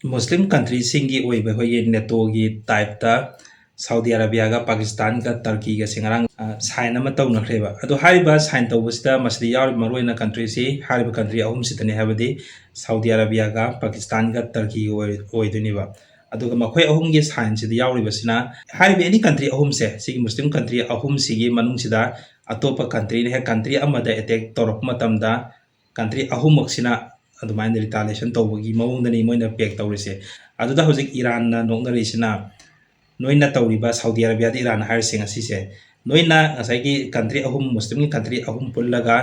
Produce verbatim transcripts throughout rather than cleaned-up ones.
ꯃꯨꯁꯂꯤꯝ ꯀꯟꯇ꯭ꯔꯤꯁꯤꯡꯒꯤ ꯑꯣꯏꯕ ꯑꯩꯈꯣꯏꯒꯤ ꯅꯦꯇꯣꯒꯤ ꯇꯥꯏꯞꯇ ꯁꯥꯎꯗꯤ ꯑꯔꯥꯕꯤꯌꯥꯒ ꯄꯥꯀꯤꯁꯇꯥꯟꯒ ꯇꯔꯀꯤꯒꯁꯦ ꯉꯔꯥꯡ ꯁꯥꯏꯟ ꯑꯃ ꯇꯧꯅꯈ꯭ꯔꯦꯕ꯫ ꯑꯗꯣ ꯍꯥꯏꯔꯤꯕ ꯁꯥꯏꯟ ꯇꯧꯕꯁꯤꯗ ꯃꯁꯤꯗ ꯌꯥꯎꯔꯤꯕ ꯃꯔꯨꯑꯣꯏꯅ ꯀꯟꯇ꯭ꯔꯤꯁꯤ ꯍꯥꯏꯔꯤꯕ ꯀꯟꯇ꯭ꯔꯤ ꯑꯍꯨꯝꯁꯤꯗꯅꯤ, ꯍꯥꯏꯕꯗꯤ ꯁꯥꯎꯗꯤ ꯑꯔꯥꯕꯤꯌꯥꯒ ꯄꯥꯀꯤꯁꯇꯥꯟꯒ ꯇꯔꯀꯤꯒ ꯑꯣꯏ-, ꯑꯣꯏꯗꯣꯏꯅꯦꯕ꯫ ꯑꯗꯨꯒ ꯃꯈꯣꯏ ꯑꯍꯨꯝꯒꯤ ꯁꯥꯏꯟꯁꯤꯗ ꯌꯥꯎꯔꯤꯕꯁꯤꯅ, ꯍꯥꯏꯔꯤꯕ ꯑꯦꯅꯤ ꯀꯟꯇ꯭ꯔꯤ ꯑꯍꯨꯝꯁꯦ, ꯁꯤꯒꯤ ꯃꯨꯁꯂꯤꯝ ꯀꯟꯇ꯭ꯔꯤ ꯑꯍꯨꯝꯁꯤꯒꯤ ꯃꯅꯨꯡꯁꯤꯗ ꯑꯇꯣꯞꯄ ꯀꯟꯇ꯭ꯔꯤꯅ ꯍꯦꯛ ꯀꯟꯇ꯭ꯔꯤ ꯑꯃꯗ ꯑꯦꯇꯦꯛ ꯇꯧꯔꯛꯄ ꯃꯇꯝꯗ ꯀꯟꯇ꯭ꯔꯤ ꯑꯍꯨꯝꯃꯛꯁꯤꯅ ꯑꯗꯨꯃꯥꯏꯅ ꯔꯤꯇꯥꯂꯤꯌꯦꯁꯟ ꯇꯧꯕꯒꯤ ꯃꯑꯣꯡꯗꯅꯤ ꯃꯣꯏꯅ ꯄꯦꯛ ꯇꯧꯔꯤꯁꯦ꯫ ꯑꯗꯨꯗ ꯍꯧꯖꯤꯛ ꯏꯔꯥꯟꯅ ꯅꯣꯛꯅꯔꯤꯁꯤꯅ, ꯅꯣꯏꯅ ꯇꯧꯔꯤꯕ, ꯁꯥꯎꯗꯤ ꯑꯔꯥꯕꯤꯌꯥꯗ ꯏꯔꯥꯟꯅ ꯍꯥꯏꯔꯤꯁꯦ ꯉꯁꯤꯁꯦ, ꯅꯣꯏꯅ ꯉꯁꯥꯏꯒꯤ ꯀꯟꯇ꯭ꯔꯤ ꯑꯍꯨꯝ, ꯃꯨꯁꯂꯤꯝꯒꯤ ꯀꯟꯇ꯭ꯔꯤ ꯑꯍꯨꯝ ꯄꯨꯜꯂꯒ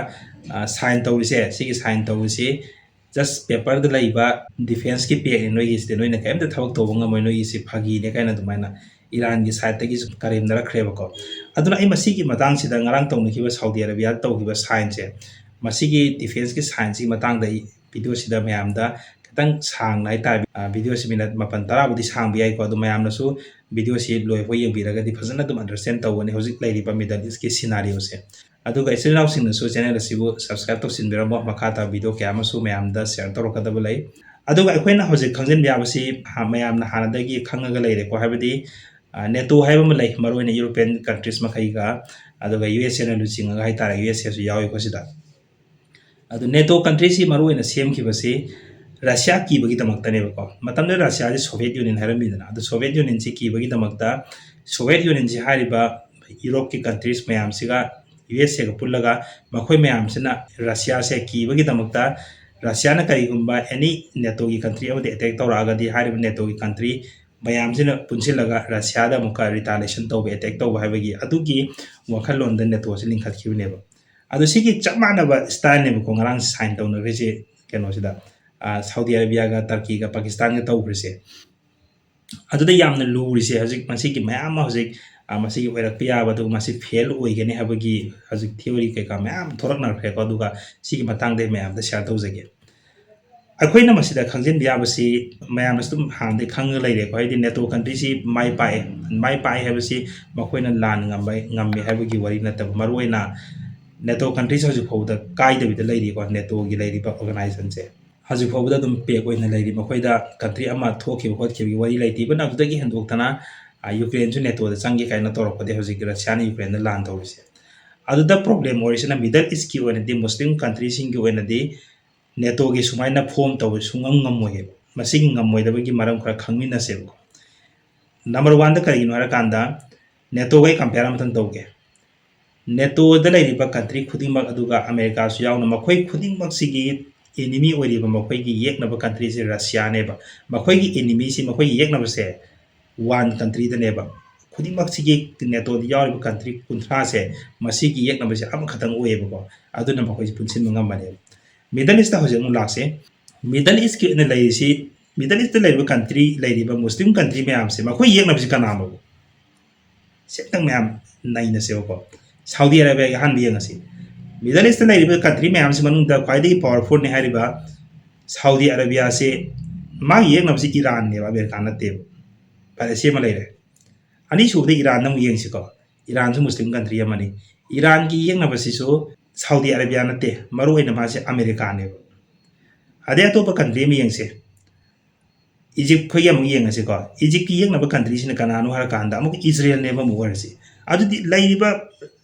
ꯁꯥꯏꯟ ꯇꯧꯔꯤꯁꯦ, ꯁꯤꯒꯤ ꯁꯥꯏꯟ ꯇꯧꯔꯤꯁꯤ ꯖꯁ ꯄꯦꯄꯔꯗ ꯂꯩꯕ ꯗꯤꯐꯦꯟꯁꯀꯤ ꯄꯦꯛꯅꯤ ꯅꯣꯏꯒꯤꯁꯤꯗꯤ, ꯅꯣꯏꯅ ꯀꯔꯤꯝꯇ ꯊꯕꯛ ꯇꯧꯕ ꯉꯝꯃꯣꯏ, ꯅꯣꯏꯒꯤꯁꯤ ꯐꯥꯒꯤꯅꯦ ꯀꯥꯏꯅ ꯑꯗꯨꯃꯥꯏꯅ ꯏꯔꯥꯟꯒꯤ ꯁꯥꯏꯠꯇꯒꯤꯁꯨ ꯀꯔꯦꯝꯅꯔꯛꯈ꯭ꯔꯦꯕꯀꯣ꯫ ꯑꯗꯨꯅ ꯑꯩ ꯃꯁꯤꯒꯤ ꯃꯇꯥꯡꯁꯤꯗ, ꯉꯔꯥꯡ ꯇꯧꯅꯈꯤꯕ ꯁꯥꯎꯗꯤ ꯑꯔꯥꯕꯤꯌꯥꯗ ꯇꯧꯈꯤꯕ ꯁꯥꯏꯟꯁꯦ, ꯃꯁꯤꯒꯤ ꯗꯤꯐꯦꯟꯁꯀꯤ ꯁꯥꯏꯟꯁꯤꯒꯤ ꯃꯇꯥꯡꯗ ꯑꯩ ꯚꯤꯗꯤꯑꯣꯁꯤꯗ ꯃꯌꯥꯝꯗ ꯈꯤꯇꯪ ꯁꯥꯡꯅ ꯍꯥꯏꯇꯥꯔꯦ, ꯑ, ꯚꯤꯗꯤꯑꯣꯁꯤ ꯃꯤꯅꯠ ꯃꯥꯄꯟ ꯇꯔꯥꯕꯨꯗꯤ ꯁꯥꯡꯕ ꯌꯥꯏꯀꯣ, ꯑꯗꯨ ꯃꯌꯥꯝꯅꯁꯨ ꯚꯤꯗꯤꯑꯣꯁꯤ ꯂꯣꯏꯐꯥꯎ ꯌꯦꯡꯕꯤꯔꯒꯗꯤ ꯐꯖꯅ ꯑꯗꯨꯝ ꯑꯟꯗꯔꯁꯇꯦꯟ ꯇꯧꯒꯅꯤ ꯍꯧꯖꯤꯛ ꯂꯩꯔꯤꯕ ꯃꯤꯗꯜ ꯏꯁꯀꯤ ꯁꯤꯅꯥꯔꯤꯑꯣꯁꯦ꯫ ꯑꯗꯨꯒ ꯏꯆꯤꯜ ꯏꯅꯥꯎꯁꯤꯡꯅꯁꯨ ꯆꯦꯅꯦꯜ ꯑꯁꯤꯕꯨ ꯁꯕꯁꯀ꯭ꯔꯥꯏꯕ ꯇꯧꯁꯤꯟꯕꯤꯔꯝꯃꯣ, ꯃꯈꯥ ꯇꯥꯕ ꯚꯤꯗꯤꯑꯣ ꯀꯌꯥ ꯑꯃꯁꯨ ꯃꯌꯥꯝꯗ ꯁꯤꯌꯔ ꯇꯧꯔꯛꯀꯗꯕ ꯂꯩ꯫ ꯑꯗꯨꯒ ꯑꯩꯈꯣꯏꯅ ꯍꯧꯖꯤꯛ ꯈꯪꯖꯤꯟꯕ ꯌꯥꯕꯁꯤ, ꯍꯥ, ꯃꯌꯥꯝꯅ ꯍꯥꯟꯅꯗꯒꯤ ꯈꯪꯉꯒ ꯂꯩꯔꯦꯀꯣ, ꯍꯥꯏꯕꯗꯤ, ꯑ, ꯅꯦꯇꯣ ꯍꯥꯏꯕ ꯑꯃ ꯂꯩ, ꯃꯔꯨꯑꯣꯏꯅ ꯌꯨꯔꯣꯄꯤꯌꯟ ꯀꯟꯇ꯭ꯔꯤꯁ ꯃꯈꯩꯒ, ꯑꯗꯨꯒ ꯌꯨ ꯑꯦꯁ ꯑꯦꯅ ꯂꯨꯆꯤꯡꯉꯒ ꯍꯥꯏꯇꯥꯔꯦ, ꯌꯨ ꯑꯦꯁ ꯑꯦꯁꯨ ꯌꯥꯎꯏꯀꯣ ꯁꯤꯗ꯫ ꯑꯗꯨ ꯅꯦꯇꯣ ꯀꯟꯇ꯭ꯔꯤꯁꯤ ꯃꯔꯨꯑꯣꯏꯅ ꯁꯦꯝꯈꯤꯕꯁꯤ ꯔꯁꯤꯌꯥ ꯀꯤꯕꯒꯤꯗꯃꯛꯇꯅꯦꯕꯀꯣ꯫ ꯃꯇꯝꯗꯨꯗ ꯔꯁꯤꯌꯥꯁꯤ ꯁꯣꯚꯤꯌꯦꯠ ꯌꯨꯅꯤꯌꯟ ꯍꯥꯏꯔꯝꯃꯤꯗꯅ, ꯑꯗꯨ ꯁꯣꯚꯤꯌꯦꯠ ꯌꯨꯅꯤꯌꯟꯁꯤ ꯀꯤꯕꯒꯤꯗꯃꯛꯇ ꯁꯣꯚꯤꯌꯦꯠ ꯌꯨꯅꯤꯌꯟꯁꯤ ꯍꯥꯏꯔꯤꯕ ꯌꯨꯔꯣꯞꯀꯤ ꯀꯟꯇ꯭ꯔꯤꯁ ꯃꯌꯥꯝꯁꯤꯒ ꯌꯨ ꯑꯦꯁ ꯑꯦꯒ ꯄꯨꯜꯂꯒ ꯃꯈꯣꯏ ꯃꯌꯥꯝꯁꯤꯅ ꯔꯁꯤꯌꯥꯁꯦ ꯀꯤꯕꯒꯤꯗꯃꯛꯇ, ꯔꯁꯤꯌꯥꯅ ꯀꯔꯤꯒꯨꯝꯕ ꯑꯦꯅꯤ ꯅꯦꯇꯣꯒꯤ ꯀꯟꯇ꯭ꯔꯤ ꯑꯃꯗ ꯑꯦꯇꯦꯛ ꯇꯧꯔꯛꯑꯒꯗꯤ ꯍꯥꯏꯔꯤꯕ ꯅꯦꯇꯣꯒꯤ ꯀꯟꯇ꯭ꯔꯤ ꯃꯌꯥꯝꯁꯤꯅ ꯄꯨꯟꯁꯤꯜꯂꯒ ꯔꯁꯤꯌꯥꯗ ꯑꯃꯨꯛꯀ ꯔꯤꯇꯥꯂꯤꯌꯦꯁꯟ ꯇꯧꯕ, ꯑꯦꯇꯦꯛ ꯇꯧꯕ ꯍꯥꯏꯕꯒꯤ ꯑꯗꯨꯒꯤ ꯋꯥꯈꯜꯂꯣꯟꯗ ꯅꯦꯇꯣꯁꯦ ꯂꯤꯡꯈꯠꯈꯤꯕꯅꯦꯕ꯫ ꯑꯗꯣ ꯁꯤꯒꯤ ꯆꯞ ꯃꯥꯟꯅꯕ ꯁ꯭ꯇꯥꯏꯜꯅꯦꯕꯀꯣ ꯉꯔꯥꯡ ꯁꯥꯏꯟ ꯇꯧꯅꯈ꯭ꯔꯤꯁꯦ ꯀꯩꯅꯣꯁꯤꯗ, ꯑ, ꯁꯥꯎꯗꯤ ꯑꯔꯥꯕꯤꯌꯥꯒ ꯇꯔꯀꯤꯒ ꯄꯥꯀꯤꯁꯇꯥꯟꯒ ꯇꯧꯈ꯭ꯔꯤꯁꯦ꯫ ꯑꯗꯨꯗ ꯌꯥꯝꯅ ꯂꯨꯔꯤꯁꯦ ꯍꯧꯖꯤꯛ ꯃꯁꯤꯒꯤ ꯃꯌꯥꯝ ꯑꯃ ꯍꯧꯖꯤꯛ, ꯑ, ꯃꯁꯤꯒꯤ ꯑꯣꯏꯔꯛꯄ ꯌꯥꯕ, ꯑꯗꯨꯒ ꯃꯁꯤ ꯐꯦꯜ ꯑꯣꯏꯒꯅꯤ ꯍꯥꯏꯕꯒꯤ ꯍꯧꯖꯤꯛ ꯊꯤꯑꯣꯔꯤ ꯀꯩꯀꯥ ꯃꯌꯥꯝ ꯊꯣꯔꯛꯅꯈ꯭ꯔꯦꯀꯣ꯫ ꯑꯗꯨꯒ ꯁꯤꯒꯤ ꯃꯇꯥꯡꯗ ꯑꯩ ꯃꯌꯥꯝꯗ ꯁꯤꯌꯔ ꯇꯧꯖꯒꯦ꯫ ꯑꯩꯈꯣꯏꯅ ꯃꯁꯤꯗ ꯈꯪꯖꯤꯟꯕ ꯌꯥꯕꯁꯤ ꯃꯌꯥꯝꯅꯁꯨ ꯑꯗꯨꯝ ꯍꯥꯟꯅꯗꯒꯤ ꯈꯪꯉ ꯂꯩꯔꯦꯀꯣ, ꯍꯥꯏꯗꯤ ꯅꯦꯇꯣ ꯀꯟꯇ꯭ꯔꯤꯁꯤ ꯃꯥꯏ ꯄꯥꯛꯑꯦ꯫ ꯃꯥꯏ ꯄꯥꯛꯑꯦ ꯍꯥꯏꯕꯁꯤ ꯃꯈꯣꯏꯅ ꯂꯥꯟ ꯉꯝꯕ, ꯉꯝꯃꯦ ꯍꯥꯏꯕꯒꯤ ꯋꯥꯔꯤ ꯅꯠꯇꯕ, ꯃꯔꯨꯑꯣꯏꯅ ꯅꯦꯇꯣ ꯀꯟꯇ꯭ꯔꯤꯁꯤ ꯍꯧꯖꯤꯛ ꯐꯥꯎꯕꯗ ꯀꯥꯏꯗꯕꯤꯗ ꯂꯩꯔꯤꯀꯣ, ꯅꯦꯇꯣꯒꯤ ꯂꯩꯔꯤꯕ ꯑꯣꯔꯒꯅꯥꯏꯖꯦꯁꯟꯁꯦ꯫ ꯍꯧꯖꯤꯛ ꯐꯥꯎꯕꯗ ꯑꯗꯨꯝ ꯄꯦꯛ ꯑꯣꯏꯅ ꯂꯩꯔꯤ꯫ ꯃꯈꯣꯏꯗ ꯀꯟꯇ꯭ꯔꯤ ꯑꯃ ꯊꯣꯛꯈꯤꯕ ꯈꯣꯠꯈꯤꯕꯒꯤ ꯋꯥꯔꯤ ꯂꯩꯇꯦ꯫ ꯏꯚꯟ ꯑꯗꯨꯗꯒꯤ ꯍꯦꯟꯗꯣꯛꯇꯅ, ꯑ, ꯌꯨꯀ꯭ꯔꯦꯟꯁꯨ ꯅꯦꯇꯣꯗ ꯆꯪꯒꯦ ꯀꯥꯏꯅ ꯇꯧꯔꯛꯄꯗꯤ ꯍꯧꯖꯤꯛ ꯔꯁꯤꯌꯥꯅ ꯌꯨꯀ꯭ꯔꯦꯟꯗ ꯂꯥꯟ ꯇꯧꯔꯤꯁꯦ꯫ ꯑꯗꯨꯗ ꯄ꯭ꯔꯣꯕ꯭ꯂꯦꯝ ꯑꯣꯏꯔꯤꯁꯤꯅ ꯃꯤꯗꯜ ꯏꯁꯀꯤ ꯑꯣꯏꯅꯗꯤ, ꯃꯨꯁꯂꯤꯝ ꯀꯟꯇ꯭ꯔꯤꯁꯤꯡꯒꯤ ꯑꯣꯏꯅꯗꯤ ꯅꯦꯇꯣꯒꯤ ꯁꯨꯃꯥꯏꯅ ꯐꯣꯝ ꯇꯧꯕ ꯁꯨꯡꯉꯝ ꯉꯝꯃꯣꯏꯌꯦꯕ꯫ ꯃꯁꯤꯒꯤ ꯉꯝꯃꯣꯏꯗꯕꯒꯤ ꯃꯔꯝ ꯈꯔ ꯈꯪꯃꯤꯟꯅꯁꯦꯕꯀꯣ꯫ ꯅꯝꯕꯔ ꯋꯥꯟꯗ ꯀꯔꯤꯒꯤꯅꯣ ꯍꯥꯏꯔꯀꯥꯟꯗ, ꯅꯦꯇꯣꯒ ꯑꯩ ꯀꯝꯄꯦꯌꯔ ꯑꯃꯇꯪ ꯇꯧꯒꯦ꯫ ꯅꯦꯇꯣꯗ ꯂꯩꯔꯤꯕ ꯀꯟꯇ꯭ꯔꯤ ꯈꯨꯗꯤꯡꯃꯛ, ꯑꯗꯨꯒ ꯑꯃꯦꯔꯤꯀꯥꯁꯨ ꯌꯥꯎꯅ, ꯃꯈꯣꯏ ꯈꯨꯗꯤꯡꯃꯛꯁꯤꯒꯤ ꯑꯦꯅꯤꯃꯤ ꯑꯣꯏꯔꯤꯕ ꯃꯈꯣꯏꯒꯤ ꯌꯦꯛꯅꯕ ꯀꯟꯇ꯭ꯔꯤꯁꯦ ꯔꯁꯤꯌꯥꯅꯦꯕ꯫ ꯃꯈꯣꯏꯒꯤ ꯑꯦꯅꯤꯃꯤꯁꯤ, ꯃꯈꯣꯏꯒꯤ ꯌꯦꯛꯅꯕꯁꯦ ꯋꯥꯟ ꯀꯟꯇ꯭ꯔꯤꯗꯅꯦꯕ꯫ ꯈꯨꯗꯤꯡꯃꯛꯁꯤꯒꯤ, ꯅꯦꯇꯣꯗ ꯌꯥꯎꯔꯤꯕ ꯀꯟꯇ꯭ꯔꯤ ꯀꯨꯟꯊ꯭ꯔꯥꯁꯦ, ꯃꯁꯤꯒꯤ ꯌꯦꯛꯅꯕꯁꯦ ꯑꯃꯈꯛꯇꯪ ꯑꯣꯏꯌꯦꯕꯀꯣ꯫ ꯑꯗꯨꯅ ꯃꯈꯣꯏꯁꯦ ꯄꯨꯟꯁꯤꯟꯕ ꯉꯝꯕꯅꯦꯕ꯫ ꯃꯤꯗꯜ ꯏꯁꯇ ꯍꯧꯖꯤꯛ ꯑꯃꯨꯛ ꯂꯥꯛꯁꯦ꯫ ꯃꯤꯗꯜ ꯏꯁꯀꯤ ꯑꯣꯏꯅ ꯂꯩꯔꯤꯁꯤ, ꯃꯤꯗꯜ ꯏꯁꯇ ꯂꯩꯔꯤꯕ ꯀꯟꯇ꯭ꯔꯤ, ꯂꯩꯔꯤꯕ ꯃꯨꯁꯂꯤꯝ ꯀꯟꯇ꯭ꯔꯤ ꯃꯌꯥꯝꯁꯦ, ꯃꯈꯣꯏ ꯌꯦꯛꯅꯕꯁꯤ ꯀꯅꯥꯅꯣ? ꯁꯦꯝꯇꯪ ꯃꯌꯥꯝ ꯅꯩꯅꯁꯦꯕꯀꯣ꯫ ꯁꯥꯎꯗꯤ ꯑꯔꯥꯕꯤꯌꯥꯒꯤ ꯑꯍꯥꯟꯕ ꯌꯦꯡꯉꯁꯤ꯫ ꯃꯤꯗꯜ ꯏꯁꯇ ꯂꯩꯔꯤꯕ ꯀꯟꯇ꯭ꯔꯤ ꯃꯌꯥꯝꯁꯤ ꯃꯅꯨꯡꯗ ꯈ꯭ꯋꯥꯏꯗꯒꯤ ꯄꯋꯥꯔꯐꯨꯜꯅꯤ ꯍꯥꯏꯔꯤꯕ ꯁꯥꯎꯗꯤ ꯑꯔꯥꯕꯤꯌꯥꯁꯦ, ꯃꯥꯒꯤ ꯌꯦꯛꯅꯕꯁꯤ ꯏꯔꯥꯟꯅꯦꯕ, ꯑꯃꯦꯔꯤꯀꯥ ꯅꯠꯇꯦꯕ꯫ ꯐꯔꯦ, ꯁꯤ ꯑꯃ ꯂꯩꯔꯦ꯫ ꯑꯅꯤꯁꯨꯕꯗ ꯏꯔꯥꯟꯗ ꯑꯃꯨꯛ ꯌꯦꯡꯁꯤꯀꯣ꯫ ꯏꯔꯥꯟꯁꯨ ꯃꯨꯁꯂꯤꯝ ꯀꯟꯇ꯭ꯔꯤ ꯑꯃꯅꯤ꯫ ꯏꯔꯥꯟꯒꯤ ꯌꯦꯛꯅꯕꯁꯤꯁꯨ ꯁꯥꯎꯗꯤ ꯑꯔꯥꯕꯤꯌꯥ ꯅꯠꯇꯦ, ꯃꯔꯨꯑꯣꯏꯅ ꯃꯥꯁꯦ ꯑꯃꯦꯔꯤꯀꯥꯅꯦꯕ꯫ ꯑꯗꯩ ꯑꯇꯣꯞꯄ ꯀꯟꯇ꯭ꯔꯤ ꯑꯃ ꯌꯦꯡꯁꯦ꯫ ꯏꯖꯤꯞꯈꯣꯏꯒꯤ ꯑꯃꯨꯛ ꯌꯦꯡꯉꯁꯤꯀꯣ꯫ ꯏꯖꯤꯞꯀꯤ ꯌꯦꯛꯅꯕ ꯀꯟꯇ꯭ꯔꯤꯁꯤꯅ ꯀꯅꯥꯅꯣ ꯍꯥꯏꯔꯀꯥꯟꯗ, ꯑꯃꯨꯛ ꯏꯖꯔꯦꯜꯅꯦꯕ ꯑꯃꯨꯛ ꯑꯣꯏꯔꯁꯤ꯫ ꯑꯗꯨꯗꯤ ꯂꯩꯔꯤꯕ,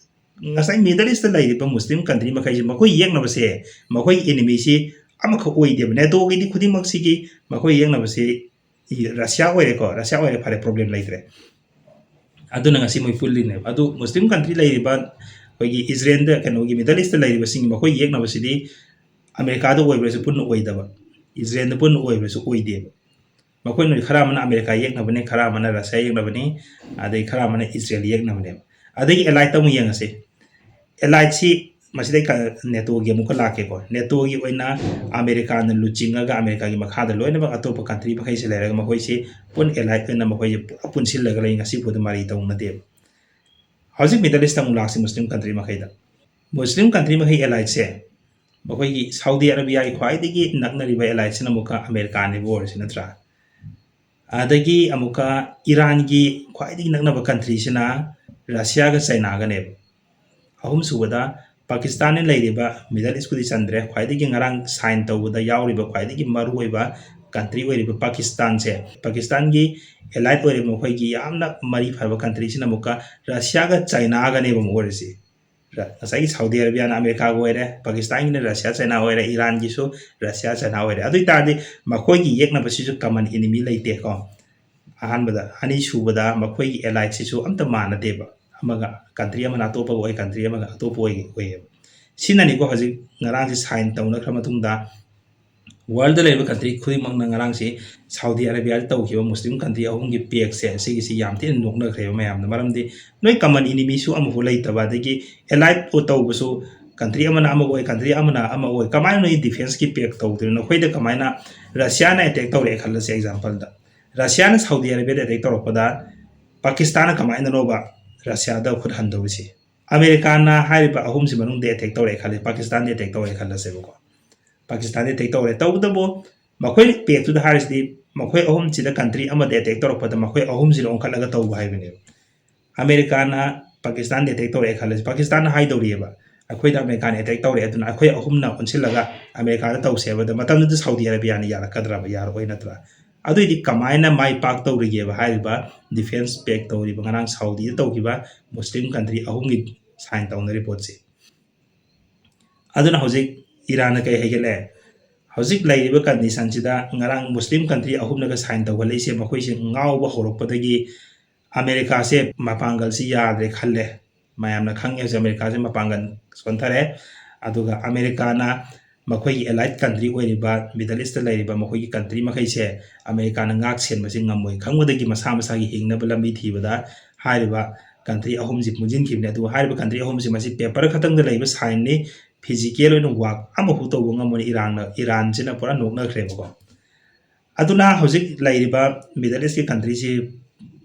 ꯉꯁꯥꯏ ꯃꯤꯗꯜ ꯏꯁꯇ ꯂꯩꯔꯤꯕ ꯃꯨꯁꯂꯤꯝ ꯀꯟꯇ꯭ꯔꯤ ꯃꯈꯩꯁꯦ, ꯃꯈꯣꯏ ꯌꯦꯛꯅꯕꯁꯦ, ꯃꯈꯣꯏꯒꯤ ꯑꯦꯅꯤꯃꯤꯁꯤ ꯑꯃꯈꯛ ꯑꯣꯏꯗꯦꯕ꯫ ꯅꯦꯇꯣꯒꯤꯗꯤ ꯈꯨꯗꯤꯡꯃꯛꯁꯤꯒꯤ ꯃꯈꯣꯏ ꯌꯦꯛꯅꯕꯁꯤ ꯔꯁꯤꯌꯥ ꯑꯣꯏꯔꯦꯀꯣ, ꯔꯁꯤꯌꯥ ꯑꯣꯏꯔꯦ, ꯐꯔꯦ, ꯄ꯭ꯔꯣꯕ꯭ꯂꯦꯝ ꯂꯩꯇ꯭ꯔꯦ꯫ ꯑꯗꯨꯅ ꯉꯁꯤ ꯃꯣꯏ ꯄꯨꯜꯂꯤꯅꯦꯕ꯫ ꯑꯗꯨ ꯃꯨꯁꯂꯤꯝ ꯀꯟꯇ꯭ꯔꯤ ꯂꯩꯔꯤꯕ ꯑꯩꯈꯣꯏꯒꯤ ꯏꯖꯔꯦꯜꯗ, ꯀꯩꯅꯣꯒꯤ ꯃꯤꯗꯜ ꯏꯁꯇ ꯂꯩꯔꯤꯕꯁꯤꯡ, ꯃꯈꯣꯏ ꯌꯦꯛꯅꯕꯁꯤꯗꯤ ꯑꯃꯦꯔꯤꯀꯥꯗ ꯑꯣꯏꯕ꯭ꯔꯁꯨ ꯄꯨꯟꯅ ꯑꯣꯏꯗꯕ, ꯏꯖꯔꯦꯜꯗ ꯄꯨꯟꯅ ꯑꯣꯏꯕ꯭ꯔꯁꯨ ꯑꯣꯏꯗꯦꯕ꯫ ꯃꯈꯣꯏꯅ ꯈꯔ ꯑꯃꯅ ꯑꯃꯦꯔꯤꯀꯥ ꯌꯦꯛꯅꯕꯅꯦ, ꯈꯔ ꯑꯃꯅ ꯔꯁꯤꯌꯥ ꯌꯦꯛꯅꯕꯅꯤ, ꯑꯗꯩ ꯈꯔ ꯑꯃꯅ ꯏꯖꯔꯦꯜ ꯌꯦꯛꯅꯕꯅꯦꯕ꯫ ꯑꯗꯒꯤ ꯑꯦꯂꯥꯏꯠꯇ ꯑꯃꯨꯛ ꯌꯦꯡꯉꯁꯤ꯫ ꯑꯦꯂꯥꯏꯠꯁꯤ ꯃꯁꯤꯗꯩ ꯀ-, ꯅꯦꯇꯣꯒꯤ ꯑꯃꯨꯛꯀ ꯂꯥꯛꯀꯦꯀꯣ꯫ ꯅꯦꯇꯣꯒꯤ ꯑꯣꯏꯅ ꯑꯃꯦꯔꯤꯀꯥꯅ ꯂꯨꯆꯤꯡꯉꯒ, ꯑꯃꯦꯔꯤꯀꯥꯒꯤ ꯃꯈꯥꯗ ꯂꯣꯏꯅꯃꯛ ꯑꯇꯣꯞꯄ ꯀꯟꯇ꯭ꯔꯤ ꯃꯈꯩꯁꯦ ꯂꯩꯔꯒ, ꯃꯈꯣꯏꯁꯤ ꯄꯨꯟꯅ ꯑꯦꯂꯥꯏꯠ ꯑꯣꯏꯅ ꯃꯈꯣꯏꯁꯦ ꯄꯨꯔꯥ ꯄꯨꯟꯁꯤꯜꯂꯒ ꯂꯩ, ꯉꯁꯤ ꯐꯥꯎꯗ ꯃꯔꯩ ꯇꯧꯅꯗꯦꯕ꯫ ꯍꯧꯖꯤꯛ ꯃꯤꯗꯜ ꯏꯁꯇ ꯑꯃꯨꯛ ꯂꯥꯛꯁꯤ, ꯃꯨꯁꯂꯤꯝ ꯀꯟꯇ꯭ꯔꯤ ꯃꯈꯩꯗ꯫ ꯃꯨꯁꯂꯤꯝ ꯀꯟꯇ꯭ꯔꯤ ꯃꯈꯩ ꯑꯦꯂꯥꯏꯠꯁꯦ, ꯃꯈꯣꯏꯒꯤ ꯁꯥꯎꯗꯤ ꯑꯔꯥꯕꯤꯌꯥꯒꯤ ꯈ꯭ꯋꯥꯏꯗꯒꯤ ꯅꯛꯅꯔꯤꯕ ꯑꯦꯂꯥꯏꯠꯁꯤꯅ ꯑꯃꯨꯛꯀ ꯑꯃꯦꯔꯤꯀꯥꯅꯦꯕ ꯑꯣꯏꯔꯤꯁꯤ, ꯅꯠꯇ꯭ꯔꯥ? ꯑꯗꯒꯤ ꯑꯃꯨꯛꯀ ꯏꯔꯥꯟꯒꯤ ꯈ꯭ꯋꯥꯏꯗꯒꯤ ꯅꯛꯅꯕ ꯀꯟꯇ꯭ꯔꯤꯁꯤꯅ ꯔꯁꯤꯌꯥꯒ ꯆꯥꯏꯅꯥꯒꯅꯦꯕ꯫ ꯑꯍꯨꯝꯁꯨꯕꯗ ꯄꯥꯀꯤꯁꯇꯥꯟꯅ ꯂꯩꯔꯤꯕ Middle Eastꯄꯨꯗꯤ ꯆꯟꯗ꯭ꯔꯦ, ꯈ꯭ꯋꯥꯏꯗꯒꯤ ꯉꯔꯥꯡ sign ꯇꯧꯕꯗ ꯌꯥꯎꯔꯤꯕ ꯈ꯭ꯋꯥꯏꯗꯒꯤ ꯃꯔꯨꯑꯣꯏꯕ country ꯑꯣꯏꯔꯤꯕ ꯄꯥꯀꯤꯁꯇꯥꯟꯁꯦ, ꯄꯥꯀꯤꯁꯇꯥꯟꯒꯤ allied ꯑꯣꯏꯔꯤꯕ ꯃꯈꯣꯏꯒꯤ ꯌꯥꯝꯅ ꯃꯔꯤ ꯐꯔꯕ countryꯁꯤꯅ ꯑꯃꯨꯛꯀ ꯔꯁꯤꯌꯥꯒ ꯆꯥꯏꯅꯥꯒꯅꯦꯕ ꯑꯃꯨꯛ ꯑꯣꯏꯔꯤꯁꯤ꯫ ꯔ-, ꯉꯁꯥꯏꯒꯤ ꯁꯥꯎꯗꯤ ꯑꯔꯥꯕꯤꯌꯥꯅ ꯑꯃꯦꯔꯤꯀꯥꯒ ꯑꯣꯏꯔꯦ, ꯄꯥꯀꯤꯁꯇꯥꯟꯒꯤꯅ ꯔꯁꯤꯌꯥ ꯆꯥꯏꯅꯥ ꯑꯣꯏꯔꯦ, ꯏꯔꯥꯟꯒꯤꯁꯨ ꯔꯁꯤꯌꯥ ꯆꯥꯏꯅꯥ ꯑꯣꯏꯔꯦ꯫ ꯑꯗꯨ ꯑꯣꯏ ꯇꯥꯔꯗꯤ ꯃꯈꯣꯏꯒꯤ ꯌꯦꯛꯅꯕꯁꯤꯁꯨ common enemy ꯂꯩꯇꯦꯀꯣ꯫ ꯑꯍꯥꯟꯕꯗ, ꯑꯅꯤꯁꯨꯕꯗ ꯃꯈꯣꯏꯒꯤ alliedꯁꯤꯁꯨ ꯑꯝꯇ ꯃꯥꯟꯅꯗꯦꯕ꯫ ꯑꯃꯒ country ꯑꯃꯅ ꯑꯇꯣꯞꯄꯒ ꯑꯣꯏ, country ꯑꯃꯒ ꯑꯇꯣꯞꯄ ꯑꯣꯏ-, ꯑꯣꯏꯌꯦꯕ꯫ ꯁꯤꯅꯅꯤꯀꯣ ꯍꯧꯖꯤꯛ ꯉꯔꯥꯡꯁꯤ sign ꯇꯧꯅꯈ꯭ꯔ ꯃꯇꯨꯡꯗ worldꯗ ꯂꯩꯔꯤꯕ country ꯈꯨꯗꯤꯡꯃꯛꯅ ꯉꯔꯥꯡꯁꯤ ꯁꯥꯎꯗꯤ ꯑꯔꯥꯕꯤꯌꯥꯗ ꯇꯧꯈꯤꯕ ꯃꯨꯁꯂꯤꯝ country ꯑꯍꯨꯝꯒꯤ pactꯁꯦ, ꯁꯤꯒꯤꯁꯤ ꯌꯥꯝ ꯊꯤꯅ ꯅꯣꯛꯅꯈ꯭ꯔꯦꯕ ꯃꯌꯥꯝꯅ꯫ ꯃꯔꯝꯗꯤ ꯅꯣꯏ common enemyꯁꯨ ꯑꯃꯐꯥꯎ ꯂꯩꯇꯕ, ꯑꯗꯒꯤ allied ꯇꯧꯕꯁꯨ country ꯑꯃꯅ ꯑꯃꯒ ꯑꯣꯏ, country ꯑꯃꯅ ꯑꯃ ꯑꯣꯏ, ꯀꯃꯥꯏꯅ ꯅꯣꯏ defenceꯀꯤ pact ꯇꯧꯗꯣꯏꯅꯣ? ꯅꯈꯣꯏꯗ ꯀꯃꯥꯏꯅ, ꯔꯁꯤꯌꯥꯅ attack ꯇꯧꯔꯛꯑꯦ ꯈꯜꯂꯁꯦ exampleꯗ, ꯔꯁꯤꯌꯥꯅ ꯁꯥꯎꯗꯤ ꯑꯔꯥꯕꯤꯌꯥꯗ attack ꯇꯧꯔꯛꯄꯗ ꯄꯥꯀꯤꯁꯇꯥꯟꯅ ꯀꯃꯥꯏꯅꯅꯣꯕ ꯔꯁꯤꯌꯥꯗ ꯈꯨꯠ ꯍꯟꯗꯧꯔꯤꯁꯤ? ꯑꯃꯦꯔꯤꯀꯥꯅ ꯍꯥꯏꯔꯤꯕ ꯑꯍꯨꯝꯁꯤ ꯃꯅꯨꯡꯗ attack ꯇꯧꯔꯛꯑꯦ ꯈꯜꯂꯦ, ꯄꯥꯀꯤꯁꯇꯥꯟꯗ attack ꯇꯧꯔꯛꯑꯦ ꯈꯜꯂꯁꯦꯕꯀꯣ꯫ ꯄꯥꯀꯤꯁꯇꯥꯟꯗ attack ꯇꯧꯔꯦ, ꯇꯧꯕꯇꯕꯨ ꯃꯈꯣꯏ pactꯇꯨꯗ ꯍꯥꯏꯔꯤꯁꯤꯗꯤ ꯃꯈꯣꯏ ꯑꯍꯨꯝꯁꯤꯗ country ꯑꯃꯗ attack ꯇꯧꯔꯛꯄꯗ ꯃꯈꯣꯏ ꯑꯍꯨꯝꯁꯤꯅ ꯑꯣꯟꯈꯠꯂꯒ ꯇꯧꯕ ꯍꯥꯏꯕꯅꯦꯕ꯫ ꯑꯃꯦꯔꯤꯀꯥꯅ ꯄꯥꯀꯤꯁꯇꯥꯟꯗ attack ꯇꯧꯔꯛꯑꯦ ꯈꯜꯂꯁꯤ, ꯄꯥꯀꯤꯁꯇꯥꯟꯅ ꯍꯥꯏꯗꯧꯔꯤꯑꯕ, "ꯑꯩꯈꯣꯏꯗ ꯑꯃꯦꯔꯤꯀꯥꯅ attack ꯇꯧꯔꯛꯑꯦ, ꯑꯗꯨꯅ ꯑꯩꯈꯣꯏ ꯑꯍꯨꯝꯅ ꯑꯣꯟꯁꯤꯜꯂꯒ ꯑꯃꯦꯔꯤꯀꯥꯗ ꯇꯧꯁꯦ" ꯍꯥꯏꯕꯗ, ꯃꯇꯝꯗꯨꯗ ꯁꯥꯎꯗꯤ ꯑꯔꯥꯕꯤꯌꯥꯅ ꯌꯥꯔꯛꯀꯗ꯭ꯔꯕ? ꯌꯥꯔꯛꯑꯣꯏ ꯅꯠꯇ꯭ꯔꯥ? ꯑꯗꯨꯏꯗꯤ ꯀꯃꯥꯏꯅ ꯃꯥꯏ ꯄꯥꯛꯇꯧꯔꯤꯒꯦꯕ ꯍꯥꯏꯔꯤꯕ defence pact ꯇꯧꯔꯤꯕ, ꯉꯔꯥꯡ ꯁꯥꯎꯗꯤꯗ ꯇꯧꯈꯤꯕ ꯃꯨꯁꯂꯤꯝ country ꯑꯍꯨꯝꯒꯤ sign ꯇꯧꯅꯔꯤ ꯄꯣꯠꯁꯦ? ꯑꯗꯨꯅ ꯍꯧꯖꯤꯛ ꯏꯔꯥꯟꯅ ꯀꯩ ꯍꯥꯏꯒꯠꯂꯦ? ꯍꯧꯖꯤꯛ ꯂꯩꯔꯤꯕ conditionꯁꯤꯗ ꯉꯔꯥꯡ ꯃꯨꯁꯂꯤꯝ country ꯑꯍꯨꯝꯅꯒ sign ꯇꯧꯒꯠꯂꯛꯏꯁꯦ, ꯃꯈꯣꯏꯁꯦ ꯉꯥꯎꯕ ꯍꯧꯔꯛꯄꯗꯒꯤ ꯑꯃꯦꯔꯤꯀꯥꯁꯦ ꯃꯄꯥꯡꯒꯜꯁꯤ ꯌꯥꯗ꯭ꯔꯦ ꯈꯜꯂꯦ꯫ ꯃꯌꯥꯝꯅ ꯈꯪꯉꯦ ꯍꯧꯖꯤꯛ ꯑꯃꯦꯔꯤꯀꯥꯁꯦ ꯃꯄꯥꯡꯒꯜ ꯁꯣꯟꯊꯔꯦ꯫ ꯑꯗꯨꯒ ꯑꯃꯦꯔꯤꯀꯥꯅ ꯃꯈꯣꯏꯒꯤ allied country ꯑꯣꯏꯔꯤꯕ Middle Eastꯇ ꯂꯩꯔꯤꯕ ꯃꯈꯣꯏꯒꯤ country ꯃꯈꯩꯁꯦ ꯑꯃꯦꯔꯤꯀꯥꯅ ꯉꯥꯛ ꯁꯦꯟꯕꯁꯤ ꯉꯝꯃꯣꯏ ꯈꯪꯕꯗꯒꯤ ꯃꯁꯥ ꯃꯁꯥꯒꯤ ꯍꯤꯡꯅꯕ ꯂꯝꯕꯤ ꯊꯤꯕꯗ ꯍꯥꯏꯔꯤꯕ country ꯑꯍꯨꯝꯁꯤ ꯄꯨꯟꯁꯤꯟꯈꯤꯕꯅꯤ꯫ ꯑꯗꯨꯕꯨ ꯍꯥꯏꯔꯤꯕ country ꯑꯍꯨꯝꯁꯤ ꯃꯁꯤ paper ꯈꯛꯇꯪꯗ ꯂꯩꯕ signꯅꯤ, physical ꯑꯣꯏꯅ work ꯑꯃꯐꯥꯎ ꯇꯧꯕ ꯉꯝꯃꯣꯏ꯫ ꯏꯔꯥꯟꯅ, ꯏꯔꯥꯟꯁꯤꯅ ꯄꯨꯔꯥ ꯅꯣꯛꯅꯈ꯭ꯔꯦꯕꯀꯣ꯫ ꯑꯗꯨꯅ ꯍꯧꯖꯤꯛ ꯂꯩꯔꯤꯕ Middle Eastꯀꯤ countryꯁꯤ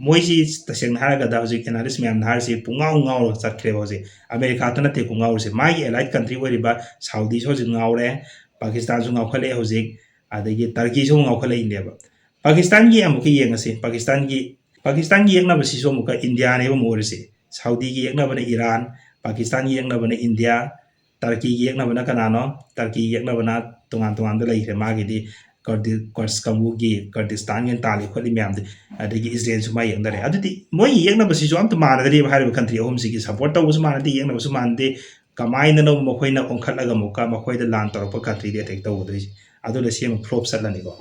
ꯃꯣꯏꯁꯤ ꯇꯁꯦꯡꯅ ꯍꯥꯏꯔꯒꯗ ꯍꯧꯖꯤꯛ analyst ꯃꯌꯥꯝꯅ ꯍꯥꯏꯔꯤꯁꯤ ꯄꯨꯡꯉꯥꯎ ꯉꯥꯎꯔꯒ ꯆꯠꯈ꯭ꯔꯦꯕ ꯍꯧꯖꯤꯛ꯫ ꯑꯃꯦꯔꯤꯀꯥꯗ ꯅꯠꯇꯦꯀꯣ ꯉꯥꯎꯔꯤꯁꯦ, ꯃꯥꯒꯤ allied country ꯑꯣꯏꯔꯤꯕ ꯁꯥꯎꯗꯤꯁꯨ ꯍꯧꯖꯤꯛ ꯉꯥꯎꯔꯦ, ꯄꯥꯀꯤꯁꯇꯥꯟꯁꯨ ꯉꯥꯎꯈꯠꯂꯛꯑꯦ ꯍꯧꯖꯤꯛ, ꯑꯗꯒꯤ ꯇꯔꯀꯤꯁꯨ ꯑꯃꯨꯛ ꯉꯥꯎꯈꯠꯂꯛꯏꯅꯦꯕ꯫ ꯄꯥꯀꯤꯁꯇꯥꯟꯒꯤ ꯑꯃꯨꯛꯀ ꯌꯦꯡꯉꯁꯤ, ꯄꯥꯀꯤꯁꯇꯥꯟꯒꯤ, ꯄꯥꯀꯤꯁꯇꯥꯟꯒꯤ ꯌꯦꯛꯅꯕꯁꯤꯁꯨ ꯑꯃꯨꯛꯀ ꯏꯟꯗꯤꯌꯥꯅꯦꯕ ꯑꯃꯨꯛ ꯑꯣꯏꯔꯤꯁꯤ꯫ ꯁꯥꯎꯗꯤꯒꯤ ꯌꯦꯛꯅꯕꯅ ꯏꯔꯥꯟ, ꯄꯥꯀꯤꯁꯇꯥꯟꯒꯤ ꯌꯦꯛꯅꯕꯅ ꯏꯟꯗꯤꯌꯥ, ꯇꯔꯀꯤꯒꯤ ꯌꯦꯛꯅꯕꯅ ꯀꯅꯥꯅꯣ? ꯇꯔꯀꯤꯒꯤ ꯌꯦꯛꯅꯕꯅ ꯇꯣꯉꯥꯟ ꯇꯣꯉꯥꯟꯕ ꯂꯩꯈ꯭ꯔꯦ꯫ ꯃꯥꯒꯤꯗꯤ ꯀꯔꯗꯤ-, ꯀꯔꯁ ꯀꯥꯡꯕꯨꯒꯤ, ꯀꯔꯗꯤꯁꯇꯥꯟꯒꯤ ꯇꯥꯜꯂꯤ ꯈꯣꯠꯂꯤ ꯃꯌꯥꯝꯗꯤ, ꯑꯗꯒꯤ ꯏꯁꯔꯦꯜꯁꯨ ꯃꯥ ꯌꯦꯛꯅꯔꯦ꯫ ꯑꯗꯨꯗꯤ ꯃꯣꯏꯒꯤ ꯌꯦꯛꯅꯕꯁꯤꯁꯨ ꯑꯝꯇ ꯃꯥꯟꯅꯗ꯭ꯔꯤꯕ꯫ ꯍꯥꯏꯔꯤꯕ ꯀꯟꯇ꯭ꯔꯤ ꯑꯍꯨꯝꯁꯤꯒꯤ ꯁꯞꯄꯣꯔꯠ ꯇꯧꯕꯁꯨ ꯃꯥꯟꯅꯗꯦ, ꯌꯦꯛꯅꯕꯁꯨ ꯃꯥꯟꯅꯗꯦ꯫ ꯀꯃꯥꯏꯅꯅꯣ ꯃꯈꯣꯏꯅ ꯑꯣꯟꯈꯠꯂꯒ ꯑꯃꯨꯛꯀ ꯃꯈꯣꯏꯗ ꯂꯥꯟ ꯇꯧꯔꯛꯄ ꯀꯟꯇ꯭ꯔꯤꯗ ꯑꯦꯇꯦꯛ ꯇꯧꯒꯗꯣꯏꯁꯦ? ꯑꯗꯨꯅ ꯁꯤ ꯑꯃ ꯐ꯭ꯂꯣꯞ ꯆꯠꯂꯅꯤꯀꯣ꯫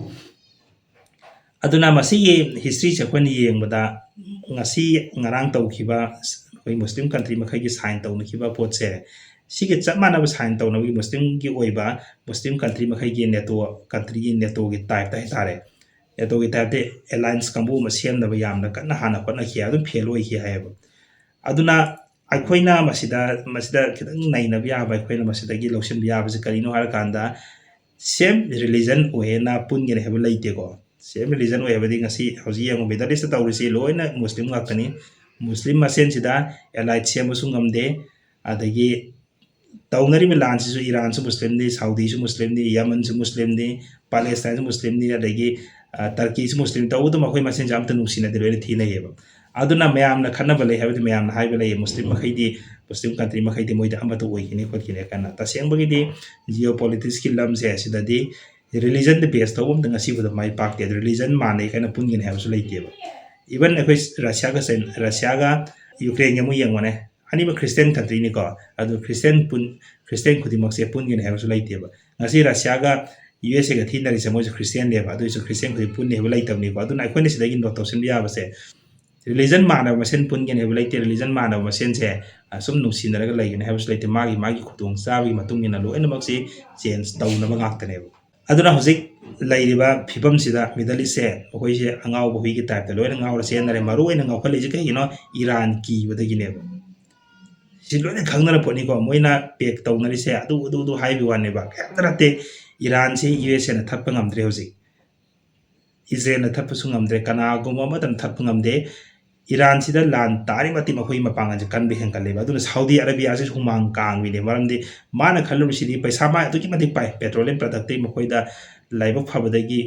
ꯑꯗꯨꯅ ꯃꯁꯤꯒꯤ ꯍꯤꯁꯇ꯭ꯔꯤꯁꯦ ꯑꯩꯈꯣꯏꯅ ꯌꯦꯡꯕꯗ, ꯉꯁꯤ ꯉꯔꯥꯡ ꯇꯧꯈꯤꯕ ꯑꯩꯈꯣꯏ ꯃꯨꯁꯂꯤꯝ ꯀꯟꯇ꯭ꯔꯤ ꯃꯈꯩꯒꯤ ꯁꯥꯏꯟ ꯇꯧꯅꯈꯤꯕ ꯄꯣꯠꯁꯦ, ꯁꯤꯒꯤ ꯆꯞ ꯃꯥꯟꯅꯕ ꯁꯥꯏꯟ ꯇꯧꯅꯕꯒꯤ ꯃꯨꯁꯂꯤꯝꯒꯤ ꯑꯣꯏꯕ, ꯃꯨꯁꯂꯤꯝ ꯀꯟꯇ꯭ꯔꯤ ꯃꯈꯩꯒꯤ ꯅꯦꯇꯣ ꯀꯟꯇ꯭ꯔꯤꯒꯤ ꯅꯦꯇꯣꯒꯤ ꯇꯥꯏꯞꯇ ꯍꯥꯏꯇꯥꯔꯦ, ꯅꯦꯇꯣꯒꯤ ꯇꯥꯏꯞꯇ ꯑꯦꯂꯥꯏꯟꯁ ꯀꯥꯡꯕꯨ ꯑꯃ ꯁꯦꯝꯅꯕ ꯌꯥꯝꯅ ꯀꯟꯅ ꯍꯥꯟꯅ ꯍꯣꯠꯅꯈꯤ, ꯑꯗꯨꯝ ꯐꯦꯜ ꯑꯣꯏꯈꯤ ꯍꯥꯏꯌꯦꯕ꯫ ꯑꯗꯨꯅ ꯑꯩꯈꯣꯏꯅ ꯃꯁꯤꯗ, ꯃꯁꯤꯗ ꯈꯤꯇꯪ ꯅꯩꯅꯕ ꯌꯥꯕ, ꯑꯩꯈꯣꯏꯅ ꯃꯁꯤꯗꯒꯤ ꯂꯧꯁꯤꯟꯕ ꯌꯥꯕꯁꯤ ꯀꯔꯤꯅꯣ ꯍꯥꯏꯔꯀꯥꯟꯗ, ꯁꯦꯝ ꯔꯤꯂꯤꯖꯟ ꯑꯣꯏꯌꯦꯅ ꯄꯨꯟꯒꯅꯤ ꯍꯥꯏꯕ ꯂꯩꯇꯦꯀꯣ꯫ ꯁꯦꯝ ꯔꯤꯂꯤꯖꯟ ꯑꯣꯏ ꯍꯥꯏꯕꯗꯤ ꯉꯁꯤ ꯍꯧꯖꯤꯛ ꯌꯦꯡꯉꯨ, ꯃꯤꯗꯜ ꯏꯁꯇ ꯇꯧꯔꯤꯁꯤ ꯂꯣꯏꯅ ꯃꯨꯁꯂꯤꯝ ꯉꯥꯛꯇꯅꯤ꯫ ꯃꯨꯁꯂꯤꯝ ꯃꯁꯦꯟꯁꯤꯗ ꯑꯦꯂꯥꯏꯠ ꯁꯦꯝꯕꯁꯨ ꯉꯝꯗꯦ, ꯑꯗꯒꯤ ꯇꯧꯅꯔꯤꯕ ꯂꯥꯟꯁꯤꯁꯨ ꯏꯔꯥꯟꯁꯨ ꯃꯨꯁꯂꯤꯝꯅꯤ, ꯁꯥꯎꯗꯤꯁꯨ ꯃꯨꯁꯂꯤꯝꯅꯤ, ꯌꯃꯟꯁꯨ ꯃꯨꯁꯂꯤꯝꯅꯤ, ꯄꯥꯂꯦꯁꯇꯥꯏꯟꯁꯨ ꯃꯨꯁꯂꯤꯝꯅꯤ, ꯑꯗꯒꯤ, ꯑ, ꯇꯔꯀꯤꯁꯨ ꯃꯨꯁꯂꯤꯝ꯫ ꯇꯧꯕꯗ ꯃꯈꯣꯏ ꯃꯁꯦꯟꯁꯦ ꯑꯝꯇ ꯅꯨꯡꯁꯤꯅꯗꯦ, ꯂꯣꯏꯅ ꯊꯤꯅꯩꯌꯦꯕ꯫ ꯑꯗꯨꯅ ꯃꯌꯥꯝꯅ ꯈꯠꯅꯕ ꯂꯩ ꯍꯥꯏꯕꯗꯤ ꯃꯌꯥꯝꯅ ꯍꯥꯏꯕ ꯂꯩꯌꯦ, ꯃꯨꯁꯂꯤꯝ ꯃꯈꯩꯗꯤ, ꯃꯨꯁꯂꯤꯝ ꯀꯟꯇ꯭ꯔꯤ ꯃꯈꯩꯗꯤ ꯃꯣꯏꯗ ꯑꯃꯠꯇ ꯑꯣꯏꯈꯤꯅꯤ ꯈꯣꯠꯈꯤꯅꯤ ꯀꯥꯏꯅ꯫ ꯇꯁꯦꯡꯕꯒꯤꯗꯤ ꯖꯤꯑꯣ ꯄꯣꯂꯤꯇꯤꯛꯁꯀꯤ ꯂꯝꯁꯦ ꯑꯁꯤꯗꯗꯤ ꯔꯤꯂꯤꯖꯟꯗ ꯕꯦꯁ ꯇꯧꯕ ꯑꯝꯇ ꯉꯁꯤꯐꯥꯎꯗ ꯃꯥꯏ ꯄꯥꯛꯇꯦ꯫ ꯑꯗꯨ ꯔꯤꯂꯤꯖꯟ ꯃꯥꯟꯅꯩ ꯀꯥꯏꯅ ꯄꯨꯟꯒꯅꯤ ꯍꯥꯏꯕꯁꯨ ꯂꯩꯇꯦꯕ꯫ ꯏꯚꯟ ꯑꯩꯈꯣꯏ ꯔꯁꯤꯌꯥꯒ ꯆꯩ-, ꯔꯁꯤꯌꯥꯒ ꯌꯨꯀ꯭ꯔꯦꯟꯒ ꯑꯃꯨꯛ ꯌꯦꯡꯉꯨꯅꯦ, ꯑꯅꯤꯃꯛ ꯈ꯭ꯔꯤꯁꯇꯤꯌꯥꯟ ꯀꯟꯇ꯭ꯔꯤꯅꯤꯀꯣ꯫ ꯑꯗꯨ ꯈ꯭ꯔꯤꯁꯇꯤꯌꯥꯟ ꯄꯨꯟ-, ꯈ꯭ꯔꯤꯁꯇꯤꯌꯥꯟ ꯈꯨꯗꯤꯡꯃꯛꯁꯦ ꯄꯨꯟꯒꯅꯤ ꯍꯥꯏꯕꯁꯨ ꯂꯩꯇꯦꯕ꯫ ꯉꯁꯤ ꯔꯁꯤꯌꯥꯒ ꯌꯨ ꯑꯦꯁ ꯑꯦꯒ ꯊꯤꯅꯔꯤꯁꯦ ꯃꯣꯏꯁꯨ ꯈ꯭ꯔꯤꯁꯇꯤꯌꯥꯟꯅꯦꯕ, ꯑꯗꯨꯏꯁꯨ ꯈ꯭ꯔꯤꯁꯇꯤꯌꯥꯟ ꯈꯨꯗꯤꯡ ꯄꯨꯟꯅꯤ ꯍꯥꯏꯕ ꯂꯩꯇꯕꯅꯤꯀꯣ꯫ ꯑꯗꯨꯅ ꯑꯩꯈꯣꯏꯅ ꯁꯤꯗꯒꯤ ꯅꯣꯠ ꯇꯧꯁꯤꯟꯕ ꯌꯥꯕꯁꯦ, ꯔꯤꯂꯤꯖꯟ ꯃꯥꯟꯅꯕ ꯃꯁꯦꯟ ꯄꯨꯟꯒꯅꯤ ꯍꯥꯏꯕ ꯂꯩꯇꯦ, ꯔꯤꯂꯤꯖꯟ ꯃꯥꯟꯅꯕ ꯃꯁꯦꯟꯁꯦ, ꯑ, ꯁꯨꯝ ꯅꯨꯡꯁꯤꯅꯔꯒ ꯂꯩꯒꯅꯤ ꯍꯥꯏꯕꯁꯨ ꯂꯩꯇꯦ꯫ ꯃꯥꯒꯤ ꯃꯥꯒꯤ ꯈꯨꯗꯣꯡꯆꯥꯕꯒꯤ ꯃꯇꯨꯡ ꯏꯟꯅ ꯂꯣꯏꯅꯃꯛꯁꯤ ꯆꯦꯟꯖ ꯇꯧꯅꯕ ꯉꯥꯛꯇꯅꯦꯕ꯫ ꯑꯗꯨꯅ ꯍꯧꯖꯤꯛ ꯂꯩꯔꯤꯕ ꯐꯤꯕꯝꯁꯤꯗ ꯃꯤꯗꯜ ꯏꯁꯁꯦ ꯃꯈꯣꯏꯁꯦ ꯑꯉꯥꯎꯕ ꯍꯨꯏꯒꯤ ꯇꯥꯏꯞꯇ ꯂꯣꯏꯅ ꯉꯥꯎꯔ ꯆꯦꯟꯅꯔꯦ꯫ ꯃꯔꯨ ꯑꯣꯏꯅ ꯉꯥꯎꯈꯠꯂꯤꯁꯦ ꯀꯩꯒꯤꯅꯣ? ꯏꯔꯥꯟ ꯀꯤꯕꯗꯒꯤꯅꯦꯕ꯫ ꯁꯤ ꯂꯣꯏꯅ ꯈꯪꯅꯔ ꯄꯣꯠꯅꯤꯀꯣ꯫ ꯃꯣꯏꯅ ꯄꯦꯛ ꯇꯧꯅꯔꯤꯁꯦ ꯑꯗꯨ, ꯑꯗꯨ, ꯑꯗꯨ ꯍꯥꯏꯕꯒꯤ ꯋꯥꯅꯦꯕ, ꯀꯩꯝꯇ ꯅꯠꯇꯦ꯫ ꯏꯔꯥꯟꯁꯤ ꯌꯨ ꯑꯦꯁ ꯑꯦꯅ ꯊꯠꯄ ꯉꯝꯗ꯭ꯔꯦ ꯍꯧꯖꯤꯛ꯫ ꯏꯖꯔꯦꯜꯅ ꯊꯠꯄꯁꯨ ꯉꯝꯗ꯭ꯔꯦ, ꯀꯅꯥꯒꯨꯝꯕ ꯑꯃꯠꯇꯅ ꯊꯠꯄ ꯉꯝꯗꯦ꯫ ꯏꯔꯥꯟꯁꯤꯗ ꯂꯥꯟ ꯇꯥꯔꯤ ꯃꯇꯤꯛ ꯃꯈꯣꯏꯒꯤ ꯃꯄꯥꯡꯒꯜꯁꯦ ꯀꯟꯕ ꯍꯦꯟꯒꯠꯂꯦꯕ꯫ ꯑꯗꯨꯅ ꯁꯥꯎꯗꯤ ꯑꯔꯥꯕꯤꯌꯥꯁꯤ ꯍꯨꯃꯥꯡ ꯀꯥꯡꯕꯤꯅꯦ, ꯃꯔꯝꯗꯤ ꯃꯥꯅ ꯈꯜꯂꯨꯔꯤꯁꯤꯗꯤ ꯄꯩꯁꯥ ꯃꯥ ꯑꯗꯨꯛꯀꯤ ꯃꯇꯤꯛ ꯄꯥꯏ, ꯄꯦꯇ꯭ꯔꯣꯂꯤꯌꯝ ꯄ꯭ꯔꯗꯛꯇꯒꯤ ꯃꯈꯣꯏꯗ ꯂꯥꯏꯕꯛ ꯐꯕꯗꯒꯤ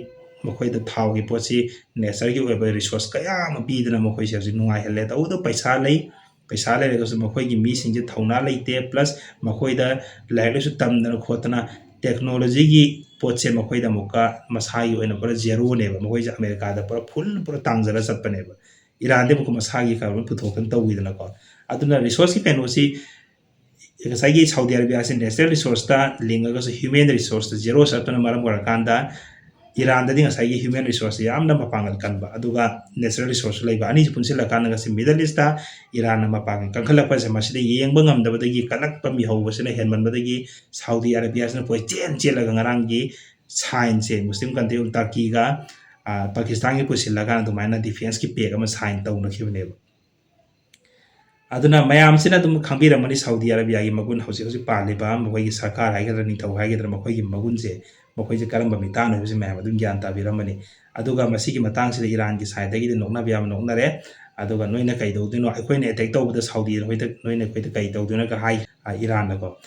ꯃꯈꯣꯏꯗ ꯊꯥꯎꯒꯤ ꯄꯣꯠꯁꯤ, ꯅꯦꯆꯔꯒꯤ ꯑꯣꯏꯕ ꯔꯤꯁꯣꯔꯁ ꯀꯌꯥ ꯑꯃ ꯄꯤꯗꯅ ꯃꯈꯣꯏꯁꯦ ꯍꯧꯖꯤꯛ ꯅꯨꯡꯉꯥꯏꯍꯜꯂꯦ꯫ ꯇꯧꯕꯇꯕꯨ ꯄꯩꯁꯥ ꯂꯩ, ꯄꯩꯁꯥ ꯂꯩꯔꯒꯁꯨ ꯃꯈꯣꯏꯒꯤ ꯃꯤꯁꯤꯡꯁꯦ ꯊꯧꯅꯥ ꯂꯩꯇꯦ, plus ꯃꯈꯣꯏꯗ ꯂꯥꯏꯔꯤꯛ ꯂꯥꯏꯁꯨ ꯇꯝꯗꯅ ꯈꯣꯠꯇꯅ ꯇꯦꯛꯅꯣꯂꯣꯖꯤꯒꯤ ꯄꯣꯠꯁꯦ ꯃꯈꯣꯏꯗ ꯑꯃꯨꯛꯀ ꯃꯁꯥꯒꯤ ꯑꯣꯏꯅ ꯄꯨꯔꯥ ꯖꯦꯔꯣꯅꯦꯕ꯫ ꯃꯈꯣꯏꯁꯦ ꯑꯃꯦꯔꯤꯀꯥꯗ ꯄꯨꯔꯥ ꯐꯨꯜ ꯄꯨꯔꯥ ꯇꯥꯡꯖꯔ ꯆꯠꯄꯅꯦꯕ꯫ ꯏꯔꯥꯟꯗꯤ ꯑꯃꯨꯛꯀ ꯃꯁꯥꯒꯤ ꯈꯔ ꯂꯣꯏ ꯄꯨꯊꯣꯛꯇꯅ ꯇꯧꯋꯤꯗꯅꯀꯣ꯫ ꯑꯗꯨꯅ ꯔꯤꯁꯣꯔꯁꯀꯤ ꯀꯩꯅꯣꯁꯤ ꯉꯁꯥꯏꯒꯤ ꯁꯥꯎꯗꯤ ꯑꯔꯥꯕꯤꯌꯥꯁꯤ natural resourceꯇ ꯂꯤꯡꯉꯒꯁꯨ human resourceꯇ ꯖꯦꯔꯣ ꯆꯠꯄꯅ ꯃꯔꯝ ꯑꯣꯏꯔꯀꯥꯟꯗ ꯏꯔꯥꯟꯗꯗꯤ ꯉꯁꯥꯏꯒꯤ human resource ꯌꯥꯝꯅ ꯃꯄꯥꯡꯒꯜ ꯀꯟꯕ, ꯑꯗꯨꯒ natural resource ꯂꯩꯕ, ꯑꯅꯤꯁꯤ ꯄꯨꯟꯁꯤꯜꯂꯀꯥꯟꯗ ꯉꯁꯤ Middle Eastꯇ ꯏꯔꯥꯟꯅ ꯃꯄꯥꯡꯒꯜ ꯀꯟꯈꯠꯂꯛꯄꯁꯦ ꯃꯁꯤꯗ ꯌꯦꯡꯕ ꯉꯝꯗꯕꯗꯒꯤ ꯀꯜꯂꯛꯄ ꯃꯤꯍꯧꯕꯁꯤꯅ ꯍꯦꯟꯃꯟꯕꯗꯒꯤ ꯁꯥꯎꯗꯤ ꯑꯔꯥꯕꯤꯌꯥꯁꯤꯅ ꯀꯣꯏꯆꯦꯟ ꯆꯦꯜꯂꯒ ꯉꯔꯥꯡꯒꯤ ꯁꯥꯏꯟꯁꯦ ꯃꯨꯁꯂꯤꯝ country ꯇꯔꯀꯤꯒ, ꯑ, ꯄꯥꯀꯤꯁꯇꯥꯟꯒꯤ ꯄꯨꯁꯤꯜꯂꯀꯥꯟꯗ ꯑꯗꯨꯃꯥꯏꯅ defenceꯀꯤ pact ꯑꯃ sign ꯇꯧꯅꯈꯤꯕꯅꯦꯕ꯫ ꯑꯗꯨꯅ ꯃꯌꯥꯝꯁꯤꯅ ꯑꯗꯨꯝ ꯈꯪꯕꯤꯔꯝꯃꯅꯤ ꯁꯥꯎꯗꯤ ꯑꯔꯥꯕꯤꯌꯥꯒꯤ ꯃꯒꯨꯟ, ꯍꯧꯖꯤꯛ ꯍꯧꯖꯤꯛ ꯄꯥꯜꯂꯤꯕ ꯃꯈꯣꯏꯒꯤ ꯁꯔꯀꯥꯔ ꯍꯥꯏꯒꯗ꯭ꯔꯥ, ꯅꯤꯡꯊꯧ ꯍꯥꯏꯒꯗ꯭ꯔꯥ, ꯃꯈꯣꯏꯒꯤ ꯃꯒꯨꯟꯁꯦ, ꯃꯈꯣꯏꯁꯦ ꯀꯔꯝꯕ ꯃꯤꯇꯥꯅꯣ ꯍꯥꯏꯕꯁꯤ ꯃꯌꯥꯝ ꯑꯗꯨꯝ ꯒ꯭ꯌꯥꯟ ꯇꯥꯕꯤꯔꯝꯃꯅꯤ꯫ ꯑꯗꯨꯒ ꯃꯁꯤꯒꯤ ꯃꯇꯥꯡꯁꯤꯗ ꯏꯔꯥꯟꯒꯤ sideꯇꯒꯤꯗꯤ ꯅꯣꯛꯅꯕ ꯌꯥꯕ ꯅꯣꯛꯅꯔꯦ꯫ ꯑꯗꯨꯒ ꯅꯣꯏꯅ ꯀꯩꯗꯧꯗꯣꯏꯅꯣ, ꯑꯩꯈꯣꯏꯅ attack ꯇꯧꯕꯗ ꯁꯥꯎꯗꯤ ꯍꯣꯏꯗ ꯅꯣꯏꯅ ꯑꯩꯈꯣꯏꯗ ꯀꯩ ꯇꯧꯗꯣꯏꯅꯣꯒ ꯍꯥꯏ, ꯑ, ꯏꯔꯥꯟꯅꯀꯣ꯫